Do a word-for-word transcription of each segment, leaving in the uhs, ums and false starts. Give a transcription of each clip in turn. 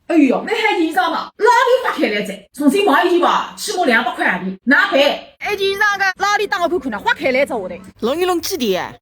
哎哟，那还一样嘛，哪里发开来着？重新买一件吧，起码两百块洋钿，哪办？哎，一样个，哪里打我看看呢？花开来着我的。弄一弄几钿啊？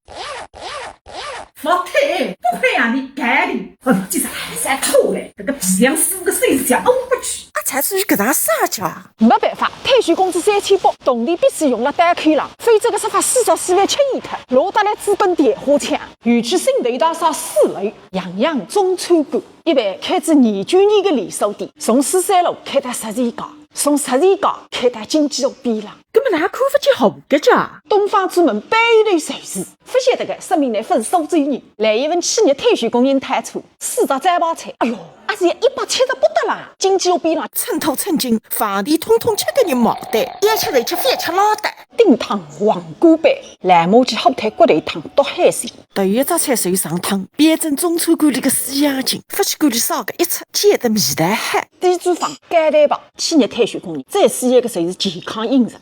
不退，不退洋钿，干的。哎，这啥还是错嘞？这个皮匠师个手指甲，哦，我去。啊，才至于搿能啥家？没办法，退休工资三千八，铜钿必须用了单口浪，否则个说法四十四万吃一脱，落得来资本电话抢。尤其新头一大啥四楼，样样中餐馆。 一爿开仔廿九年个连锁店，从十三路开到十字街，从十字街开到经济路边浪。搿么哪看勿见好个家？东方之门背后就是，勿晓得个，说明㑚勿是苏州人。来一份企业退休工人套餐，四只招牌菜，哎哟，阿是一百七十八得啦，经济路边浪。寸土寸金，房钿统统吃个人毛蛋，要吃就吃，覅吃拉倒。丁汤黄焖煸，辣么去好菜骨头汤，多海鲜。 头一只菜水上汤，标准中餐馆里个西洋景，勿去管伊啥个一切，见得味道好。第一厨房，高蛋白，企业退休工人，最需要个就是健康饮食。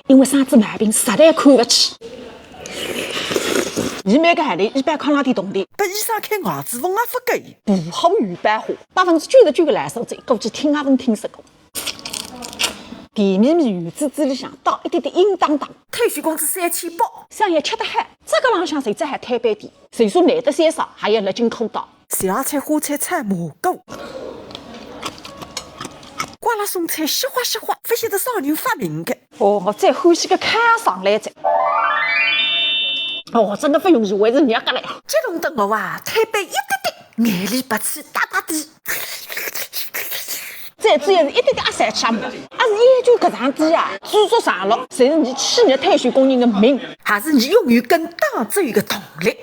因为生仔毛病实在看勿起。伊每个号头一百块洋钿铜钿，拨医生开牙齿缝也勿够。补好预报花，百分之九十九个老苏州估计听也勿听说过。 甜蜜蜜，圆滋滋里向带一点点硬当当。退休工资三千八，想要吃得好，这个浪向就只好推扳点，就算难得三十，还要勒紧裤带。小菜花菜炒蘑菇，瓜辣松脆，鲜滑鲜滑，勿晓得啥人发明个。哦，我最欢喜个烤上来着。哦，真个勿容易，还是热个嘞。激动得我啊，推扳一滴滴，眼泪鼻涕嗒嗒滴。 这只要是一点点阿三吃没，阿是研究搿场地啊，制作上了，侪是你企业退休工人的命，还是你永远跟党走一个动力。